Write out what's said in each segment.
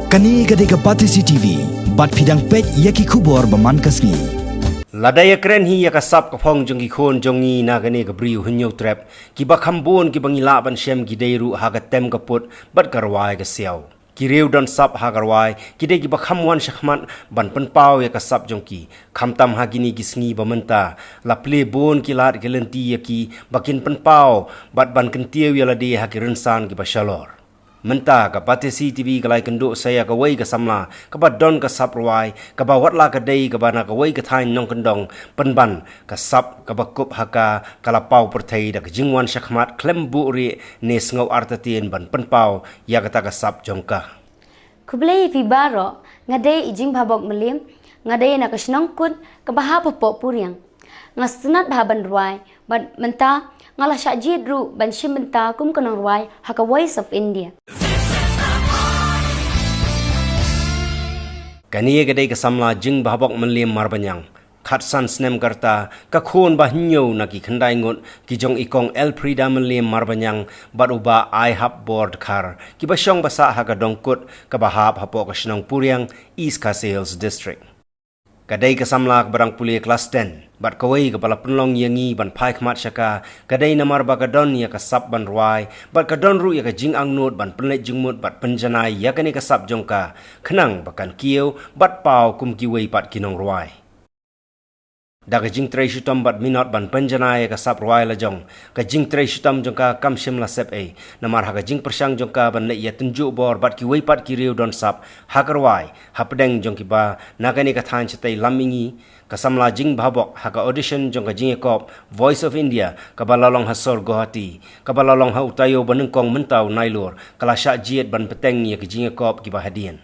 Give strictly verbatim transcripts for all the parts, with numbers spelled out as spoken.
Kane ka dei ka Batesi T V, bad phi dang peit ïa ki khubor ba man ka sngi. Lada ïakren hi ïa ka sap ka phong jong ki khun jong ngi na kane ka Bri u Hynñiewtrep, kiba kham bun kiba ngi lah ban shem ki dei ruh ha ka tem ka put bad ka rwai ka siaw. Ki riew don sap ha ka rwai ki dei kiba kham wan shakhmat ban pynpaw ïa ka sap jong ki, khamtam ha kine ki sngi ba mynta la plie bun ki lad ki lynti ïa ki ba kin pynpaw bad ban kyntiew ïa lade ha ki rynsan kiba shalor. Mynta ka Batesi T V ka la ïakynduh sa ïa kawei ka samla kaba don ka sap rwai, kaba watla ka dei kaba na kawei ka thaiñ nongkyndong, pynban ka sap kaba kup ha ka ka la paw pyrthei da ka jingwan shakhmat khlem buhrieh ne sngew artatien ban pynpaw ïa kata ka sap jong ka. Khublei ïa phi baroh, nga dei i Jingbhabok Mylliem, nga dei na ka shnong Kut kaba hap hapoh Puriang. Nga sngewtynnat bha ban rwai, bad mynta nga la shah jied ruh ban shim bynta kum ka nongrwai ha ka Voice of India. Kane ka dei ka samla Jingbhabok Mylliem Marbaniang. Khatsan snem ka rta, ka khun ba hynñiew na ki khyndai ngut ki jong i Kong Elfrieda Mylliem Marbaniang bad u Bah Aihapbor Dkhar, kiba shong ba sah ha ka Dong Kut kaba hap hapoh ka shnong Puriang, East Khasi Hills District. Ka dei ka samla kaba dang pule klas ten bad kawei kaba la pynlong ïa ngi ban phai khmat sha ka, ka dei namar ba ka don ïa ka sap ban rwai bad ka don ruh ïa ka jingangnud ban pynleit jingmut bad pynjanai ïa kane ka sap jong ka, khnang ba kan kiew bad paw kum kiwei pat ki nongrwai. Da ka jingtrei shitom bad minot ban pynjanai ïa ka sap rwai la jong, ka jingtrei shitom jong ka kam shym la sep ei, namar ha ka jingpyrshang jong ka ban leit ïatynjuh bor bad kiwei pat ki riew don sap ha ka rwai hapdeng jong kiba na kane ka thaiñ shatei lam mihngi, ka samla Jingbhabok ha ka audition jong ka jingïakop Voice of India kaba la long ha sor Guwahati, kaba la long ha u taïew ba nyngkong mynta u Nailur, ka la shah jied ban bteng ïa ka jingïakop kiba hadien.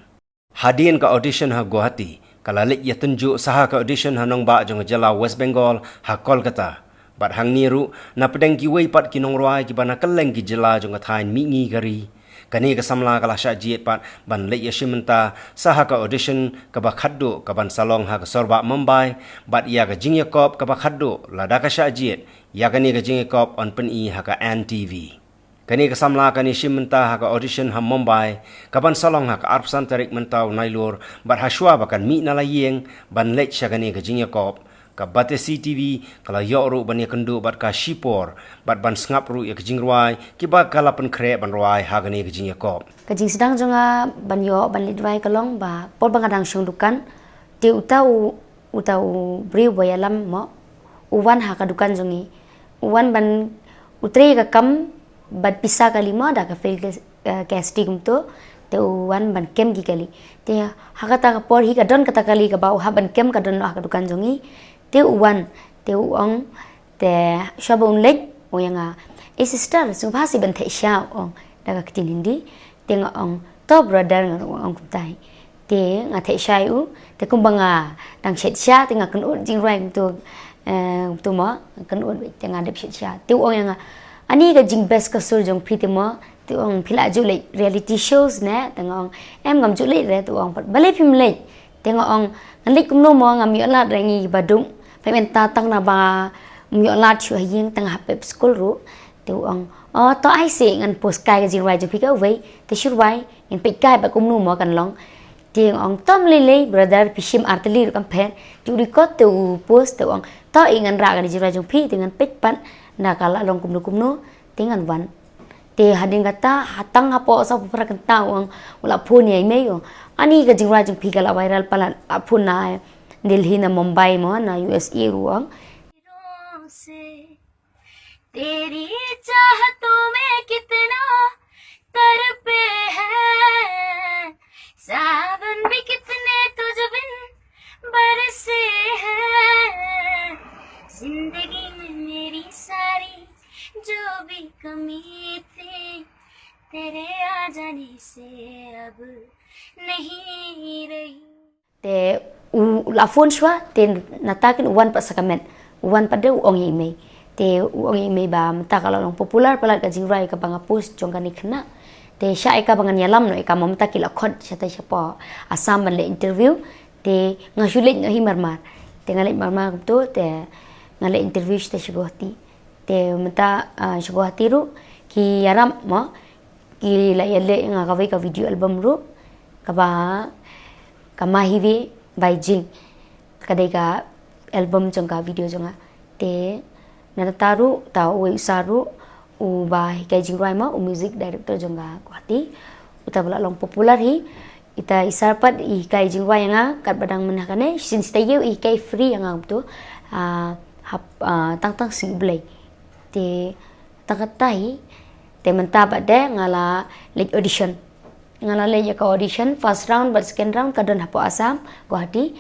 Hadien ka audition ha Guwahati, ka la leit ïatynjuh sa ha ka audition ha nongbah jong ka jylla West Bengal ha Kolkata. Bad hangne ruh, napdeng kiwei pat ki nongrwai kiba na kylleng ki jylla jong ka thaiñ mihngi ka ri, kane ka samla ka la shah jied pat ban leit ïashim bynta sa ha ka audition kaba khatduh kaban sa long ha ka sorbah Mumbai, bad ïa ka jingïakop kaba khatduh lada ka shah jied, ïa kane ka jingïakop yn pyni ha ka N T V. Kane ka samla kan ïashim bynta ha ka audition ha Mumbai, kaban sa long ha ka arphew san tarik mynta u Nailur, bad ha shuwa ba kan mih na la ïing ban leit sha kane ka jingïakop, ka Batesi T V ka la ïoh ruh ban ïakynduh bad ka shipor, bad ban sngap ruh ïa ka jingrwai kiba ka la pynkhreh ban rwai ha kane ka jingïakop. Ka jingsdang jong nga ban ïoh ban leit rwai ka long ba por ba nga dang shong dukan, te uta u uta u briew ba ïalam mo, u wan ha ka dukan jong ngi. U wan ban, u trei ka kam, ban pisa kali mo da ka fail ka, eh, ka S T kumto, te u wan ban kem ki kali. Te ha kata ka por hi ka don kata kali kaba u hap ban kem ka don ha ka dukan jong ngi. Te u wan, te u ong, te shuwa ba un leit, u ong ïa nga, "Eh sister, sngewbha seh ban theh sha," u ong da ka ktien Hindi. Te nga ong, "To brother," nga ong kumtai. Te nga theh sha ïa u, te kumba nga dang shet sha, te nga kynnoh jingrwai kumto, eh, kumto mo, nga kynnoh, te nga dep shet sha. Te u ong ïa nga, "Ani ka jingbest ka sur jong phi te mo," te u ong, "phi la ju leit reality shows ne?" Te nga ong, "Em, ngam ju leit re." Te u ong, "Balei phim leit?" Te nga ong, "Ngan leit kumno mo, ngam ïoh lad re ngi ba duk. Phi mynta tang naba ym ïoh lad shuh ha ïing, tang hap pep skul ruh." Te u ong, "O, to ai seh, ngan post kai ka jingrwai jong phi kawei, te shu rwai, ngin peit kai ba kumno mo kan long." Te nga ong, "To ym lei lei brother, phi shim artylli ruh kam pher." Te u record, te u post, te u ong, "To i ngan rah ka jingrwai jong phi, te ngan peit pat na ka la long kumno kumno, te ngan wan." Te hadien kata, ha tang hapoh sawphew phra kynta u ong, u la phone ïa i mei u ong, "Ani ka jingrwai jong phi ka la viral palat, la phone na Delhi na Mumbai mo, na U S A ruh," u ong. तेरी चाहतों में कितना तड़पे हैं, सावन भी कितने तुझ बिन बरसे हैं। जिंदगी में मेरी सारी जो भी कमी थी, तेरे आ जाने से अब नहीं रही। Te u, u la phone shuwa, te nangta kin u wan pat sa ka met. U wan pat de u ong ïa i mei. Te u ong ïa i mei ba mynta ka la long popular palat ka jingrwai kaba nga post jong kane ka khynnah. Te shah ïa ka ba ngan ïalam noh ïa ka, mynta ki la khot shatei shapoh Assam ban leit interview. Te nga shu leit noh hi marmar. Te nga leit marmar kumto, te nga leit interview shatei sha Guwahati. Te mynta, ah, sha Guwahati ruh ki ïarap mo, ki la ïaleh ïa nga kawei ka video album ruh. Kaba, ka Mahive Baijing. Ka dei ka album jong ka video jong nga. Te, nangta ruh, ta uwei u sir ruh, uba hikai jingrwai mo, u music director jong ka Guwahati. Uta ba la long popular hi, ita i sir pat i hikai jingrwai ïa nga, katba dang mynta kane, shisien shi taïew i hikai free ïa nga kumto. Ah, hap, ah, tang tang sngewbha. Te, tang kata hi, te mynta pat de nga la leit audition. Nga la leit ïa ka audition, first round bad second round ka don hapoh Assam, Guwahati.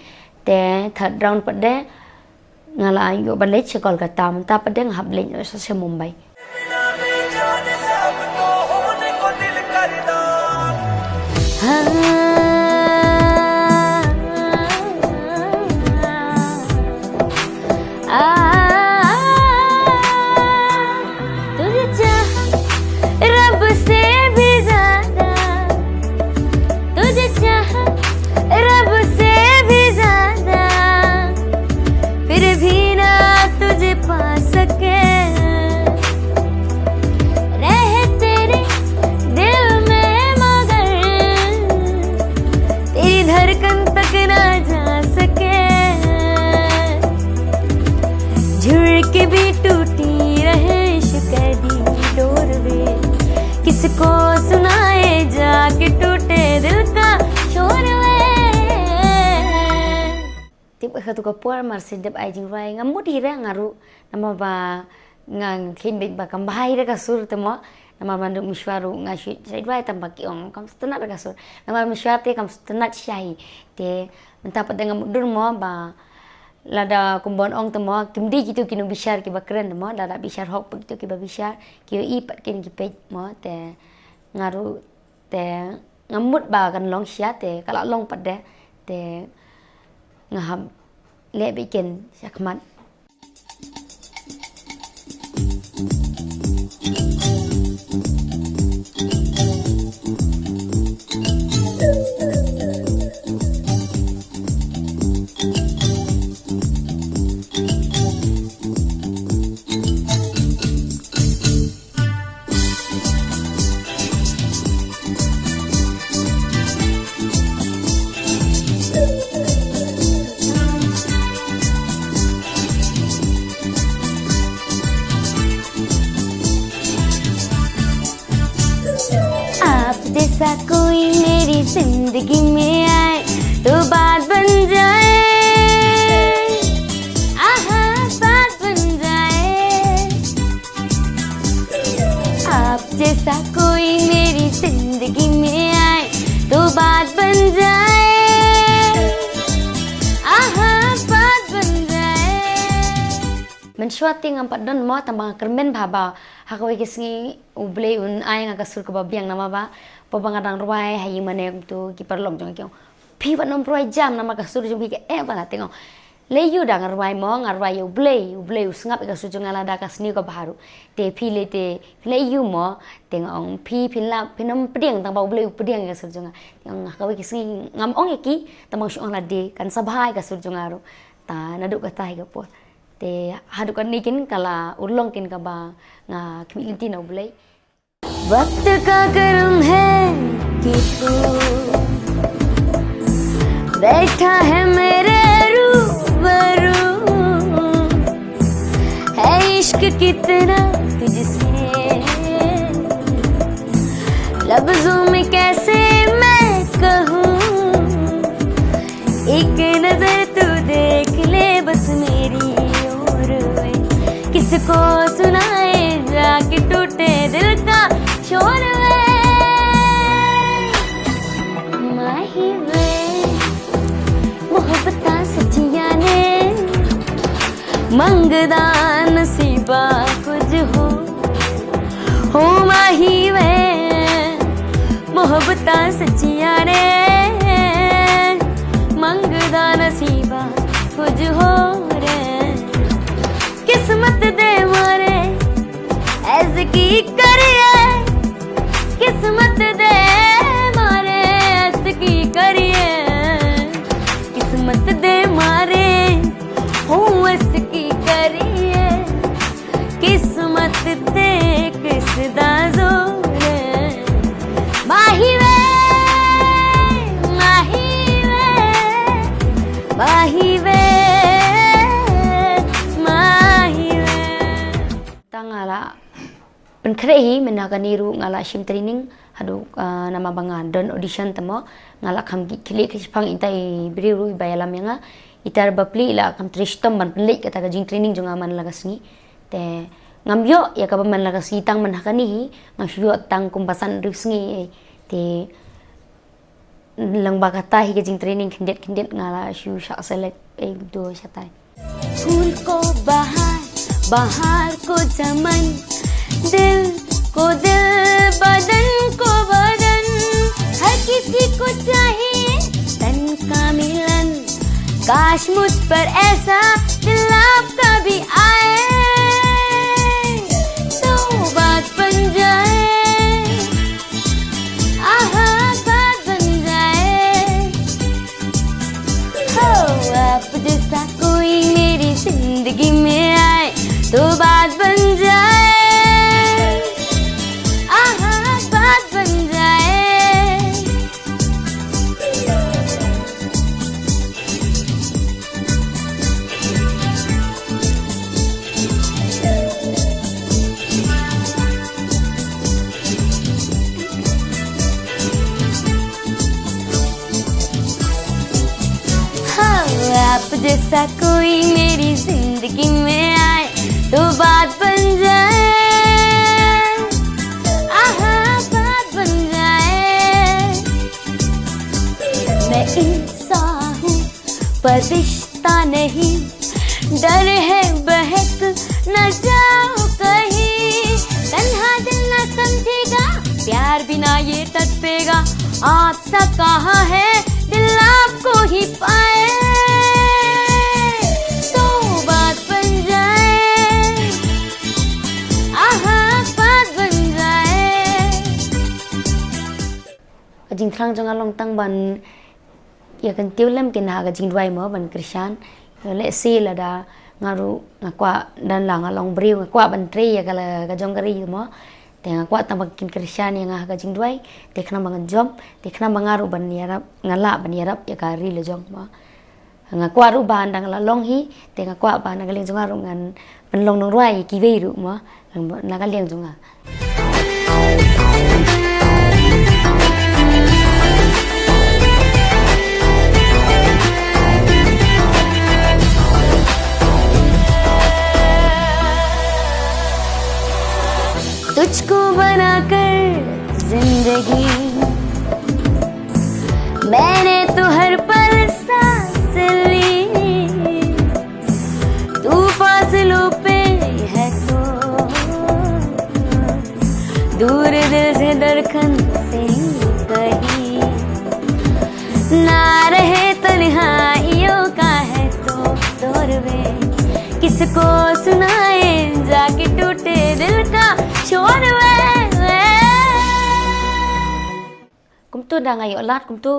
Te third round pat de nga la ïoh ban leit sha Kolkata, mynta pat de nga hap leit noh sha Mumbai. तुझे चाह रब से भी ज्यादा, तुझे चाह रब से भी ज्यादा, फिर भी ना तुझे पा सके। रहे तेरे दिल में मगर तेरी धड़कन तक ना जा सके। झुड़ के भी टूटी रहे इश्क दी डोर वे, किसको सुनाए जाके टूटे दिल का शोर वे। Tip ïa katu ka por mar shu dep ai jingrwai nga mut hi re nga ruh namar ba nga kheiñ beit ba kam bha hi re ka sur te mo. Namar ba naduh mynshuwa ruh nga shu shait rwai tang ba ki ong kam sngewtynnat re ka sur. Namar mynshuwa te kam sngewtynnat shisha hi. Te mynta pat de nga mutdur mo ba lada kumba ong te mo kim dei kito ki nongbishar kiba kren te mo, lada bishar hok pat kito kiba bishar, ki ïohi pat kin ki peit mo. Te nga ruh te nga mut ba kan long shisha te ka la long pat de. Te nga hap leh beit kin sha khmat. आप जैसा कोई मेरी जिंदगी में आए तो बात बन जाए। आहा, बात बन जाए। आप जैसा कोई मेरी जिंदगी में आए तो बात बन जाए। आहा, बात बन जाए। Mynshuwa te ngam pat don mo tang ba nga kyrmen bha ba ha kawei ka sngi U Blei un ai nga ka sur kaba biang namar ba, ba nga dang rwai ha ïing mane kumto ki paralok jong nga ki ong, phi wat nym rwai jam namar ka sur jong phi ka eh ba la. Te nga ong lei ïa u da nga rwai mo, nga rwai ïa U Blei, U Blei u sngap ïa ka sur jong nga lada ka sniew ka bha ruh. Te phi lei te phi lei ïa u mo. Te nga ong phi phin la phin nym pdiang tang ba U Blei u pdiang ïa ka sur jong nga. Te nga ong ha kawei ka sngi ngam ong ïa ki tang ba nga shu ong lade kan sa bha ïa ka sur jong nga ruh. Ta naduh kata hi ka por. Te haduh katne kin ka la urlong kin kaba nga khmih lynti na U Blei. वक्त का करम है कि तू बैठा है मेरे रूबरू। है इश्क कितना तुझसे, लफ्जों में कैसे मैं कहूँ। एक नजर तू देख ले बस मेरी ओर वे, किसको सुनाए जाके टूटे दिल का शोर वे। माही वे, मोहब्बतां सच्चियां ने मंगदा नसीबा कुछ हो। हो माही वे, मोहब्बतां सच्चियां ने मंगदा नसीबा कुछ हो रे। किस्मत दे मारे ऐसे की करिए, किस्मत दे मारे ऐसे की करिए। किस्मत दे मारे हूँ ऐसे की करिए। किस्मत ते किस दा जोर है। माही वे, Khreh hi mynta kane ruh nga la shim training haduh, ah, namar ba nga don audition te mo, nga la kham ki khlieh ki shipang ita i briew ruh iba ïalam ïa nga. Ita ba pli la kham trei shitom ban pynleit kata ka jingtraining jong nga man la ka sngi. Te ngam ïoh ïa kaba man la ka sngi tang man ha kane hi, nga shu ïoh tang kumba san hynriew sngi. Te lyngba kata hi ka jingtraining khyndiat khyndiat nga la shu shah select ei do shatai. फूल को बहार, बहार को चमन, दिल को दिल, बदन को बदन, हर किसी को चाहिए तन का मिलन। काश मुझ पर ऐसा दिल आपका भी आए, तो बात बन जाए। आहा, बात बन जाए। हो, आप जैसा कोई मेरी जिंदगी में आए, तो बात बन जाए। आहा, बात बन जाए। हाँ, आप जैसा कोई मेरी जिंदगी में आए, तो बात बन जाए। आहा, बात बन जाए। मैं इंसान हूँ, पर रिश्ता नहीं, डर है बहक न जाओ कहीं। तन्हा दिल न समझेगा, प्यार बिना ये तड़पेगा। आपसा कहाँ है, दिल आपको ही पाए, तो बात बन जाए। आहा, बात बन जाए। Ka jingthrang jong nga long tang ban ïa kyntiew lem kine ha ka jingduwai mo ban kyrshan. Leh shi lada nga ruh nga kwah, don la nga long briew nga kwah ban trei ïa ka la ka jong ka ri mo. Te nga kwah tang ba kin kyrshan ïa nga ha ka jingduwai. Te khnang ba ngan jop, te khnang ba nga ruh ban ïarap, nga lah ban ïarap ïa ka ri la jong mo. Nga kwah ruh ba ynda nga la long hi, te nga kwah ba na ka liang jong nga ruh ngan pynlong nongrwai ïa kiwei ruh mo, na ka liang jong nga. तुझको बनाकर जिंदगी मैंने तो हर पल सांस ली, तू फासलों पे है तो दूर दिल से धड़कन से कहीं ना रहे, तन्हाइयों का है तो दौर वे, किसको सुनाए जाके टूटे दिल का शोर वे। Kumto da nga ïoh lad kumto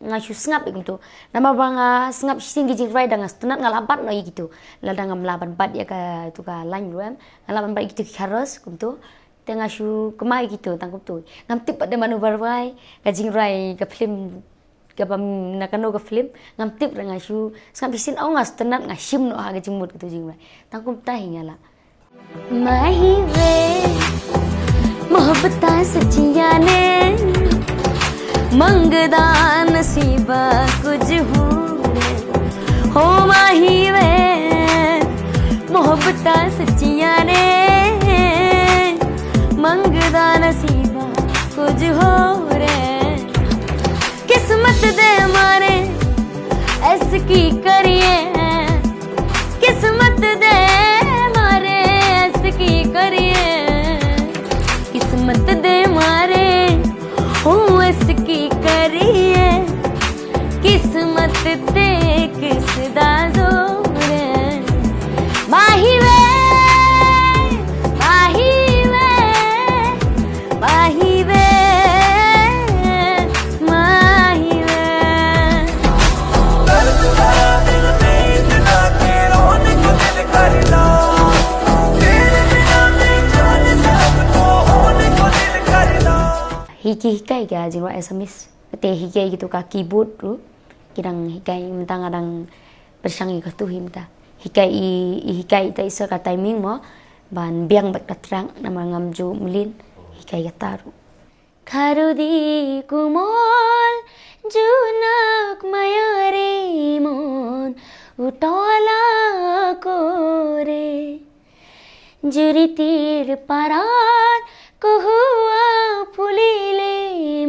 nga shu sngap ïa kumto. Namar ba nga sngap shisien ki jingrwai da nga sngewtynnat nga lah bat noh ïa kito. Lada ngam lah ban bat ïa ka tu ka line ruh em, nga lah ban bat ïa kito ki chorus kumto. Te nga shu kynmaw ïa kito tang kumto. Ngam tip pat de mano ba rwai ka jingrwai ka film, kaba na kano ka film. Ngam tip re, nga shu sngap shisien, oh nga sngewtynnat nga shim noh ha ka jingmut kito jingrwai. Tang kumta hi nga lah. माही वे, मोहब्बतां सच्चियां ने मंगदा नसीबा कुछ होर। हो माही वे, मोहब्बतां सच्चियां ने मंगदा नसीबा कुछ होर। किस्मत दे मारे ऐस की करिए, किस्मत दे मारे ऐस की करिए, किस्मत दे मारे हूँ ऐस की करिए, किस्मत ते किस दा जोर है। माही वे, माही वे, माही वे, माही वे। Hi ki hikai ka jingrwai Assamese. Te hikai kito ka keyboard ruh ki dang hikai mynta nga dang pyrshang ïa katu hi mynta. Hikai i, i hikai ita isa ka timing mo. Ban biang bad ka trang namar ngam ju mlien hikai kata ruh. Kharudi kumol junak maya re mon utola kore. Juritir paran kuhua pulile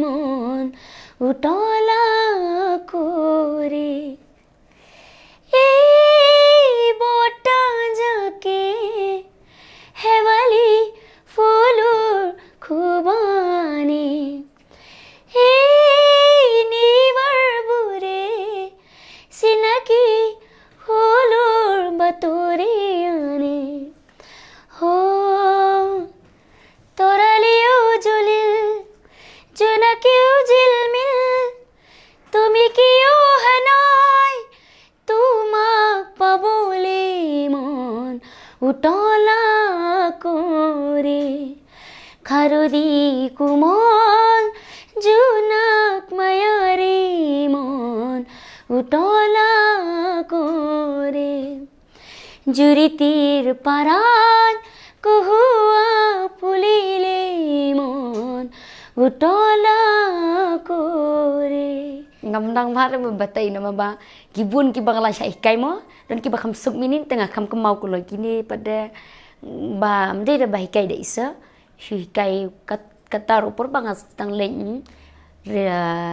mon utola kore. Ei bota jake hewali fulur khubani. Ei niwar bure sinaki hulur baturiani. Ho toraliu julil junakiu jilmil. Tumikiu hanai tumak pabuli mon utola kore. Kharudi kumol junak mayari mon utola kore. Juritir paran kuhua pulile mon utola kore. Ngam nang mar ba batai namar ba kibun kiba nga la shah hikai mo don kiba kham suk minin tengah kham kemau kuloi kine pada ba mdei da ba hikai da isa. Shu hikai kat katar upor ba nga tang leng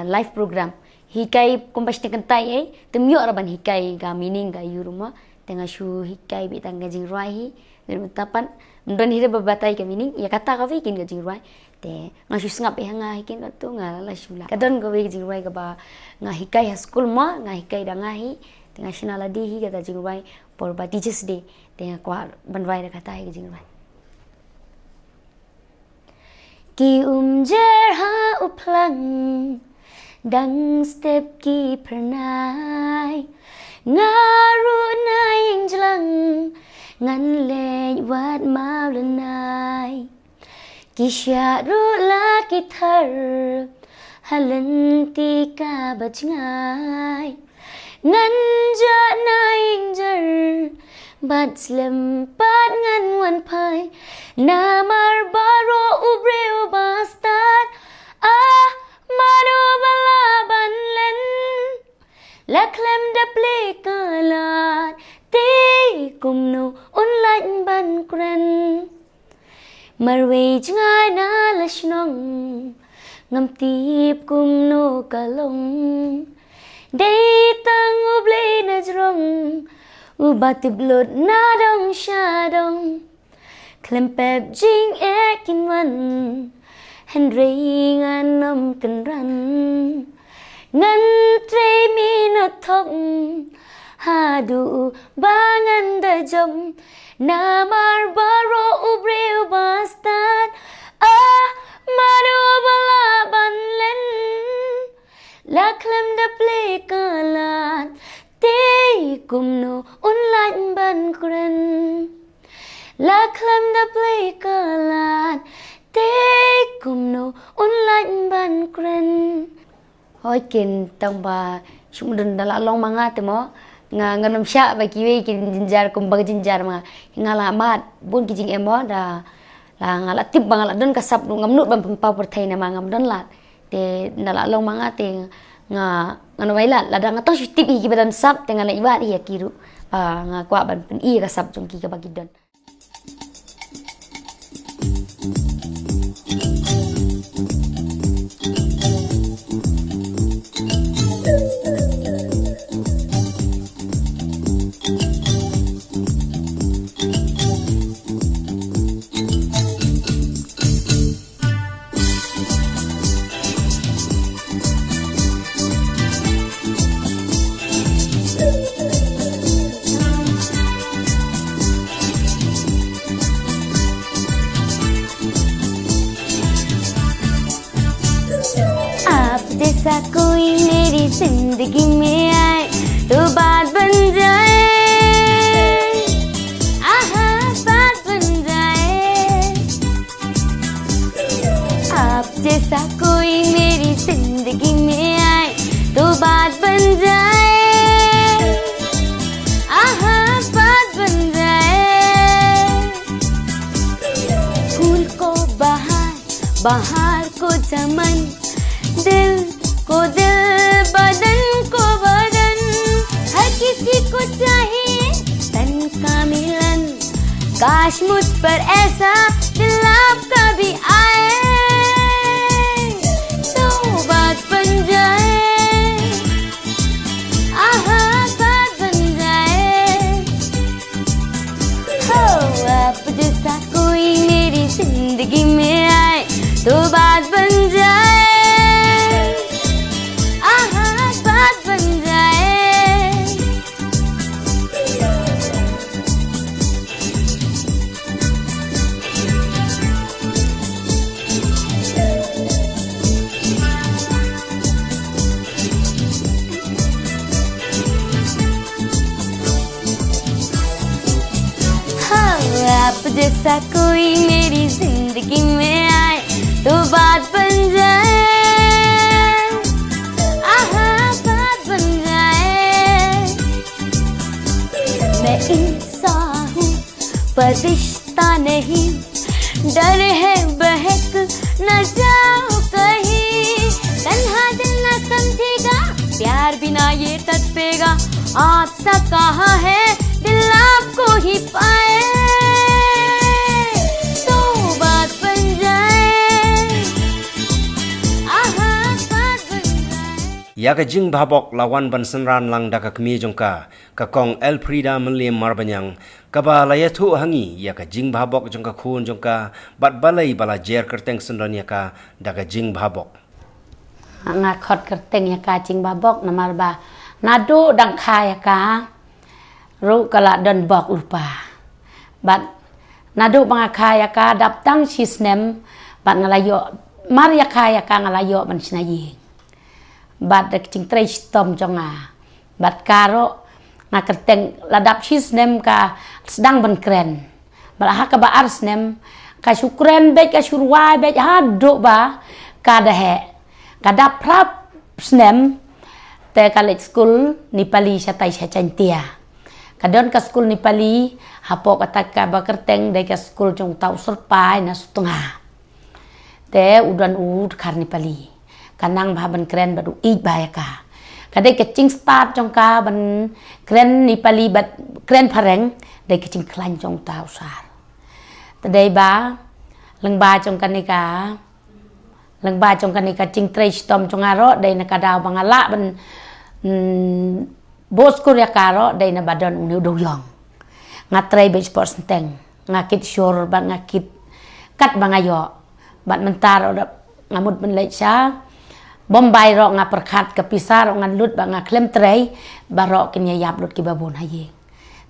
live program. Hikai kumba shne kentai ei tem yu ara ban hikai ga meaning ga yuruma. Tengah shu hikai bi tang ga jingrwai hi. Dari matapan mdon hira ba batai ga meaning ya kata ka vikin ga jingrwai. Te nga shu sngap eh nga hikin katu nga la shu la. Ka don ka wei jingrwai kaba nga hikai ha school ma nga hikai da nga hi. Tengah shna la di hi kata jingrwai por ba teachers day. Tengah kwah ban rwai da kata hi ka jingrwai. Ki umjer ha u phlang dang step ki phernai. Nga ruh na ing jlang ngan leit wat mau lenai. Ki shah ruh la ki thar ha lynti kaba jngai. Ngan jah na ing jer bad slem pat ngan wan phai. Namar baroh u briew ba stad ah mano ba lah ban len. La khlem da plie ka lad te kumno un lait ban kren. Marwei jngai na la shnong ngam tip kumno ka long. Dei tang u Blei na jrong uba tip lut na dong sha dong. Khlem pep jingeh kin wan hynrei ngan ym kynran. Ngan trei minot thok haduh ba ngan da jop. Namar baroh u briew ba stad ah mano ba lah ban len. La khlem da plie ka lad te kumno un lait ban kren. La khlem da plie ka lad te kumno un lait ban kren. Hoi kin tang ba shu mdon da la long ma nga te mo nga ngan ym shah ba kiwei kin jynjar kum ba jynjar ma nga la mad bun ki jingeh mo da la nga la tip ba nga la don ka sap ruh ngam nud ban pynpaw pyrthei namar ngam don lad. Te na la long ma nga te nga ngan wai lad lada nga tang shu tip hi kiba don sap te nga la iwat hi ki ruh ba nga kwah ban pyn-i ka sap jong ki kaba ki don. आप जैसा कोई मेरी जिंदगी में आए तो बात बन जाए। आहा, बात बन जाए। आप जैसा कोई मेरी जिंदगी में आए तो बात बन जाए। आहा, बात बन जाए। बाहर को चमन, दिल को दिल, बदन को बदन, हर किसी को चाहिए तन का मिलन। काश मुझ पर ऐसा दिल आपका भी आए, तो बात बन जाए, आहा, बात बन जाए। हो, आप जैसा कोई मेरी जिंदगी में आए, तो बात बन जाए, आहा, बात बन जाए। हाँ, आप जैसा कोई मेरी जिंदगी में आए, तो बात बन जाए, आहा, बात बन जाए। मैं इंसान हूँ, पर रिश्ता नहीं, डर है बहक न जाओ कहीं। तन्हा दिल न समझेगा, प्यार बिना ये तड़पेगा। आपसा कहा है, दिल आपको ही पाए, तो बात बन जाए, आहा, बात बन जाए। Ïa ka jingbhabok la wan ban synran lang da ka kmie jong ka, ka Kong Elfrieda Mylliem Marbaniang, kaba la ïathuh ha ngi ïa ka jingbhabok jong ka khun jong ka, bad balei ba la jer kyrteng syndon ïa ka da ka jingbhabok. Nga khot kyrteng ïa ka jingbhabok namar ba naduh dang kha ïa ka ruh ka la don bok lypa. Bad naduh ba nga kha ïa ka dap tang shi snem, bad nga la ïoh, mar ïa kha ïa ka nga la ïoh ban shna ïing. Bad da ka jingtrei shitom jong nga, bad ka ruh nga kyrteng, la dap shi snem ka sdang ban kren. Bad ha kaba ar snem ka shu kren beit, ka shu rwai beit haduh ba ka da heh. Ka dap phra snem te ka leit skul Nepali shatai sha Jaintia. Ka don ka skul Nepali hapoh kata kaba kyrteng dei ka skul jong uta u syrpai na Sutnga. Te u don u dkhar Nepali, ka nang bha ban kren bad u ïeit bha ïa ka. Ka dei ka jingstad jong ka ban kren Nepali bad kren phareng, dei ka jingkhlaiñ jong uta u sar. Te dei ba lyngba jong kane ka, lyngba jong kane ka jingtrei shitom jong nga ruh, dei na ka daw ba nga lah ban, mm, bud skul ïa ka ruh, dei na ba don une u dewïong. Nga trei beit shapoh synteng, nga kit shur bad nga kit kat ba nga ïoh. Bad mynta ruh da nga mut ban leit sha Bombay ruh nga pyrkhat, ka pisa ruh ngan lut bad nga khlem trei, baroh kin ïa ïap lut kiba bun ha ïing.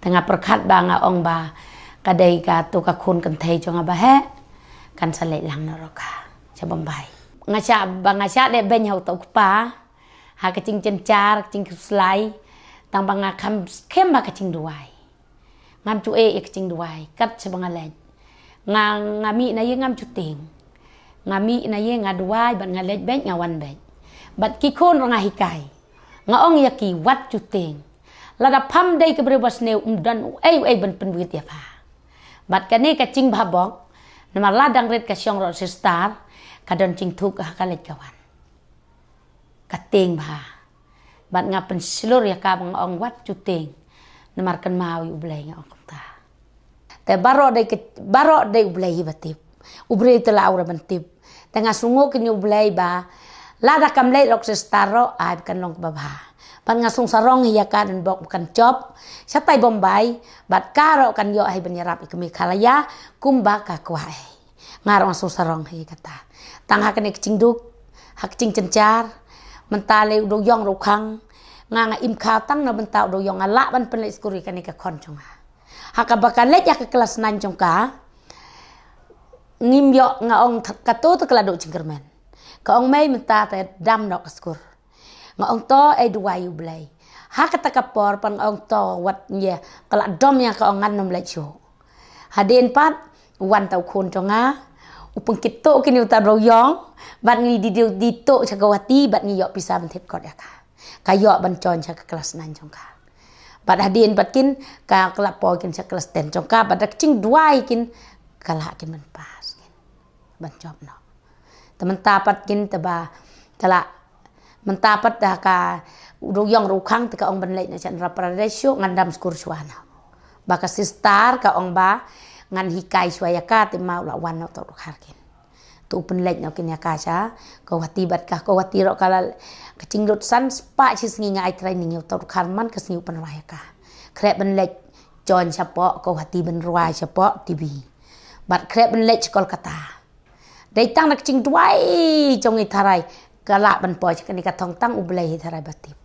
Te nga pyrkhat ba nga ong ba ka dei kato ka khun kynthei jong nga ba heh, kan sa leit lang noh ruh ka sha Bombay. Nga shah, ba nga shah leh beiñ ha uta u kpa, ha ka jingjynjar, ka jingkhuslai, tang ba nga kham skhem ha ka jingduwai. Ngam ju ïeh ïa ka jingduwai kat shaba nga leit. Nga, nga mih na ïing ngam ju tieng. Nga mih na ïing nga duwai bad nga leit beit nga wan beit. Bad ki khun ruh nga hikai. Nga ong ïa ki wat ju tieng. Lada pham dei ka briew ba sniew, ym don uei uei ban pynwit ïa pha. Bad kane ka jingbhabok, namar la dang rit ka shong ruh sister, ka don jingthuk ha ka leit ka wan. Ka tieng bha. Bad nga pynshlur ïa ka ba nga ong wat ju tieng. Namar kynmaw ïa U Blei, nga ong kumta. Te baroh dei ka, baroh dei U Blei hi ba tip. U briew te la u re ban tip. Te nga sngew kynmaw ïa U Blei ba lada kam leit ruh sister ruh, ai ba kan long kaba bha. Bad nga sngewsarong hi ïa ka, don bok ba kan jop shatai Bombay, bad ka ruh kan ïoh hi ban ïarap ïa ka Meghalaya kumba ka kwah hi. Nga ruh nga sngewsarong hi kata. Tang ha kane ka jingduk, ha ka jingjynjar, mynta lei u dewïong ruh u khang. Nga, nga im khaw tang na bynta u dewïong, nga lah ban pynleit skul ïa kane ka khon jong nga. Ha kaba ka leit ha ka klas nine jong ka, ngim ïoh, nga ong kato te ka la duh jingkyrmen. Ka ong mei mynta te dam noh ka skul. Nga ong to, ai duwai ïa U Blei. Ha kata ka por pat nga ong to wat ïa, ka la dom ïa, ka ong ngan nym leit shuh. Hadien pat wan uta u khun jong nga, u pynkit tuh kine uta u dewïong, bad ngi die die tuh sha Guwahati, bad ngi ïoh pisa ban thied kot ïa ka. Ka ïoh ban join sha ka klas nine jong ka. Bad hadien pat kin, ka, ka la poi kin sha klas ten jong ka, bad da ka jingduwai kin, ka lah kin ban pass kin. Ban jop noh. Te mynta pat kin te ba ka la mynta pat da ka u ïong ruh khang te ka ong ban leit noh sha Andhra Pradesh shuh, ngan dam skur shuwa noh. Ba ka sister ka ong ba ngan hikai shuwa ïa ka, te ma u la wan noh uta u dkhar kin. Te u pynleit noh kin ïa ka sha Guwahati bad ka Guwahati ruh ka la ka jinglut san spah shi sngi nga ai training ïa uta u dkhar, man ka sngi u pynrwai ïa ka. Khreh ban leit join shapoh Guwahati ban rwai shapoh T V. Bad khreh ban leit sha Kolkata. Dei tang na ka jingduwai jong i tharai ka lah ban poi sha kane ka thong, tang U Blei hi tharai ba tip.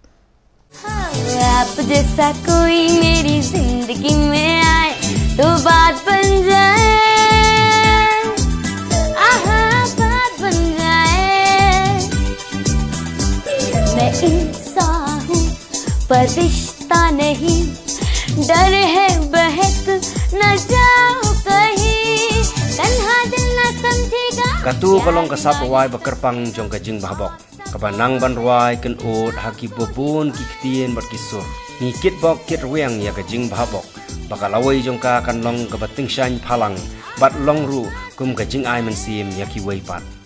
आप जैसा कोई मेरी जिंदगी में आए तो बात बन जाए। आहा, बात बन जाए। मैं इंसान हूँ, पर रिश्ता नहीं। डर है बहक न जाओ कहीं। तन्हा दिल न समझेगा। Katu ka long ka sap rwai ba kyrpang jong ka jingbhabok, kaba nang ban rwai kynud ha kiba bun ki ktien bad ki sur. Ngi kitbok kitrwiang ïa ka jingbhabok ba ka lawei jong ka kan long kaba tyngshaiñ phalang bad long ruh kum ka jingai mynsiem ïa kiwei pat.